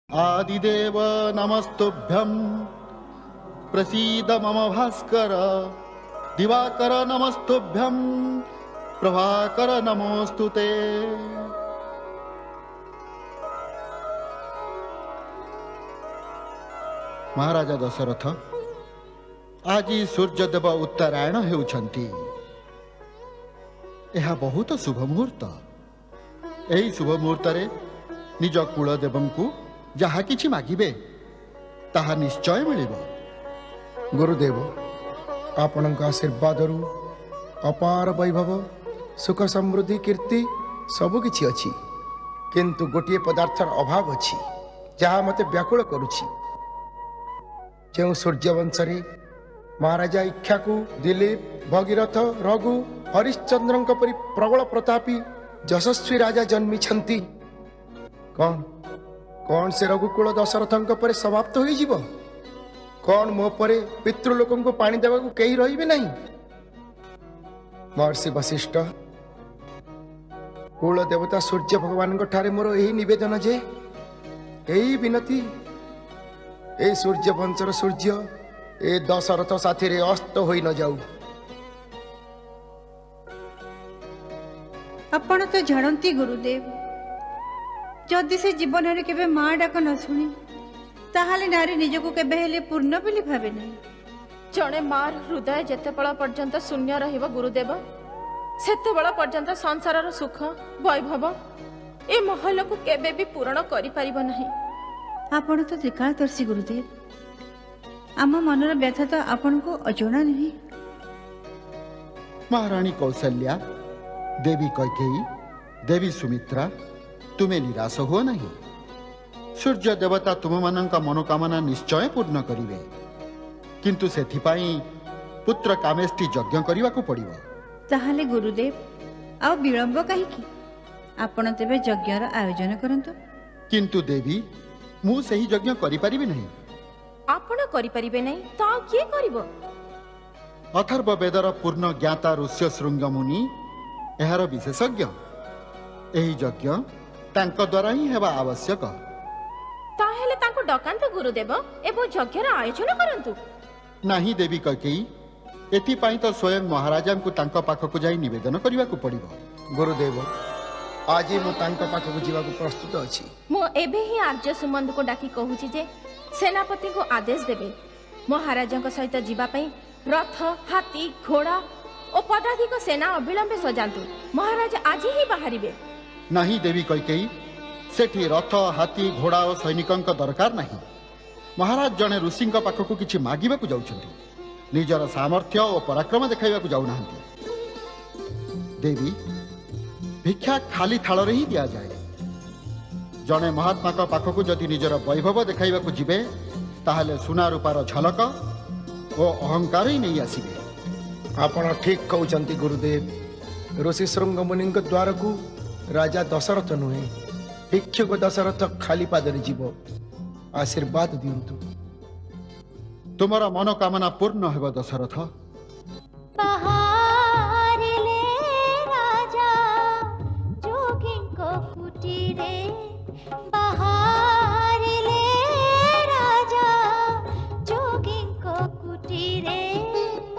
आदिदेव नमस्तुभ्यं प्रसीद मम भास्कर, दिवाकर नमस्तुभ्यं प्रभाकर नमोस्तुते। ମହାରାଜା ଦଶରଥ, ଆଜି ସୂର୍ଯ୍ୟଦେବ ଉତ୍ତରାୟଣ ହେଉଛନ୍ତି। ଏହା ବହୁତ ଶୁଭ ମୁହୂର୍ତ୍ତ। ଏହି ଶୁଭ ମୁହୂର୍ତ୍ତରେ ନିଜ କୁଳଦେବଙ୍କୁ ଯାହା କିଛି ମାଗିବେ ତାହା ନିଶ୍ଚୟ ମିଳିବ। ଗୁରୁଦେବ, ଆପଣଙ୍କ ଆଶୀର୍ବାଦରୁ ଅପାର ବୈଭବ, ସୁଖ ସମୃଦ୍ଧି, କୀର୍ତ୍ତି ସବୁକିଛି ଅଛି, କିନ୍ତୁ ଗୋଟିଏ ପଦାର୍ଥର ଅଭାବ ଅଛି ଯାହା ମୋତେ ବ୍ୟାକୁଳ କରୁଛି। ଯେଉଁ ସୂର୍ଯ୍ୟବଂଶରେ ମହାରାଜା ଇକ୍ଷାକୁ, ଦିଲୀପ, ଭଗୀରଥ, ରଘୁ, ହରିଶ୍ଚନ୍ଦ୍ରଙ୍କ ପରି ପ୍ରବଳ ପ୍ରତାପୀ ଯଶସ୍ୱୀ ରାଜା ଜନ୍ମିଛନ୍ତି, କଣ କଣ ସେ ରଘୁକୁଳ ଦଶରଥଙ୍କ ପରେ ସମାପ୍ତ ହୋଇଯିବ? କଣ ମୋ ପରେ ପିତୃଲୋକଙ୍କୁ ପାଣି ଦେବାକୁ କେହି ରହିବେ ନାହିଁ? ମହର୍ଷି ବଶିଷ୍ଠ, କୁଳ ଦେବତା ସୂର୍ଯ୍ୟ ଭଗବାନଙ୍କ ଠାରେ ମୋର ଏହି ନିବେଦନ ଯେ, ଏହି ବିନତି, এই ସୂର୍ଯ୍ୟବଂଶର ସୂର୍ଯ୍ୟ ଏ ଦଶରଥ ସାଥିରେ ଅସ୍ତ ହୋଇ ନ ଯାଉ। ଆପଣ ତ ଜାଣନ୍ତି ଗୁରୁଦେବ, ଯଦି ସେ ଜୀବନରେ କେବେ ମା ଡାକ ନ ଶୁଣି, ତାହେଲେ ନାରୀ ନିଜକୁ କେବେ ହେଲେ ପୂର୍ଣ୍ଣ ବୋଲି ଭାବେ ନାହିଁ। ଜଣେ ମାର ହୃଦୟ ଯେତେବେଳ ପର୍ଯ୍ୟନ୍ତ ଶୂନ୍ୟ ରହିବ ଗୁରୁଦେବ, ସେତେବେଳ ପର୍ଯ୍ୟନ୍ତ ସଂସାରର ସୁଖ ବୈଭବ ଏ ମହଲକୁ କେବେ ବି ପୂରଣ କରିପାରିବ ନାହିଁ। ଆପଣ ତ ତ୍ରିକାଳଦର୍ଶୀ ଗୁରୁଦେବ, ଆମ ମନର ବ୍ୟଥା ତ ଆପଣଙ୍କୁ ଅଜଣା ନୁହେଁ। ମହାରାଣୀ କୌଶଲ୍ୟା, ଦେବୀ କୈକେୟୀ, ଦେବୀ ସୁମିତ୍ରା, ତୁମେ ନିରାଶ ହୁଅ ନାହିଁ। ସୂର୍ଯ୍ୟ ଦେବତା ତୁମମାନଙ୍କ ମନୋକାମନା ନିଶ୍ଚୟ ପୂର୍ଣ୍ଣ କରିବେ, କିନ୍ତୁ ସେଥିପାଇଁ ପୁତ୍ର କାମେଷ୍ଟି ଯଜ୍ଞ କରିବାକୁ ପଡ଼ିବ। ତାହେଲେ ଗୁରୁଦେବ ଆଉ ବିଳମ୍ବ କାହିଁକି? ଆପଣ ତେବେ ଯଜ୍ଞର ଆୟୋଜନ କରନ୍ତୁ। କିନ୍ତୁ ଦେବୀ, ମୁଁ ସେହି ଯଜ୍ଞ କରିପାରିବି ନାହିଁ। ଆପଣ କରିପାରିବେ ନାହିଁ ତ ଆଉ କିଏ କରିବ? ଅଥର୍ବ ବେଦର ପୂର୍ଣ୍ଣ ଜ୍ଞାତା ଋଷ୍ୟ ଶୃଙ୍ଗ ମୁନି ଏହାର ବିଶେଷଜ୍ଞ। ଏହି ଯଜ୍ଞ ତାଙ୍କ ଦ୍ୱାରା ହିଁ ହେବା ଆବଶ୍ୟକ। ତାହେଲେ ତାଙ୍କୁ ଡକାନ୍ତୁ ଗୁରୁଦେବ ଏବଂ ଯଜ୍ଞର ଆୟୋଜନ କରନ୍ତୁ। ନାହିଁ ଦେବୀ କୈକେୟୀ, ଏଥିପାଇଁ ତ ସ୍ୱୟଂ ମହାରାଜାଙ୍କୁ ତାଙ୍କ ପାଖକୁ ଯାଇ ନିବେଦନ କରିବାକୁ ପଡ଼ିବ। ଗୁରୁଦେବ, ଆଜି ମୁଁ ତାଙ୍କ ପାଖକୁ ଯିବାକୁ ପ୍ରସ୍ତୁତ ଅଛି। ମୁଁ ଏବେ ହିଁ ଆର୍ଯ୍ୟ ସୁମନ୍ତକୁ ଡାକି କହୁଛି ଯେ ସେନାପତିଙ୍କୁ ଆଦେଶ ଦେବେ ମହାରାଜାଙ୍କ ସହିତ ଯିବା ପାଇଁ ରଥ, ହାତୀ, ଘୋଡ଼ା ଓ ପଦାଧିକ ସେନା ଅବିଳମ୍ବେ ସଜାନ୍ତୁ। ମହାରାଜ ଆଜି ହିଁ ବାହାରିବେ। ନାହିଁ ଦେବୀ କୈକେୟୀ, ସେଠି ରଥ, ହାତୀ, ଘୋଡ଼ା ଓ ସୈନିକଙ୍କ ଦରକାର ନାହିଁ। ମହାରାଜ ଜଣେ ଋଷିଙ୍କ ପାଖକୁ କିଛି ମାଗିବାକୁ ଯାଉଛନ୍ତି, ନିଜର ସାମର୍ଥ୍ୟ ଓ ପରାକ୍ରମ ଦେଖାଇବାକୁ ଯାଉନାହାନ୍ତି। ଦେବୀ, ଭିକ୍ଷା ଖାଲି ଥାଳରେ ହିଁ ଦିଆଯାଏ। ଜଣେ ମହାତ୍ମାଙ୍କ ପାଖକୁ ଯଦି ନିଜର ବୈଭବ ଦେଖାଇବାକୁ ଯିବେ, ତାହେଲେ ସୁନା ରୂପାର ଝଲକ ଓ ଅହଙ୍କାର ହିଁ ନେଇ ଆସିବେ। ଆପଣ ଠିକ କହୁଛନ୍ତି ଗୁରୁଦେବ। ଋଷି ଶୃଙ୍ଗ ମୁନିଙ୍କ ଦ୍ୱାରକୁ ରାଜା ଦଶରଥ ନୁହେଁ, ଭିକ୍ଷୁକ ଦଶରଥ ଖାଲି ପାଦରେ ଯିବ। ଆଶୀର୍ବାଦ ଦିଅନ୍ତୁ। ତୁମର ମନୋକାମନା ପୂର୍ଣ୍ଣ ହେବ ଦଶରଥ। ବାହାରିଲେ ରାଜା ଯୋଗୀଙ୍କ କୁଟୀରେ।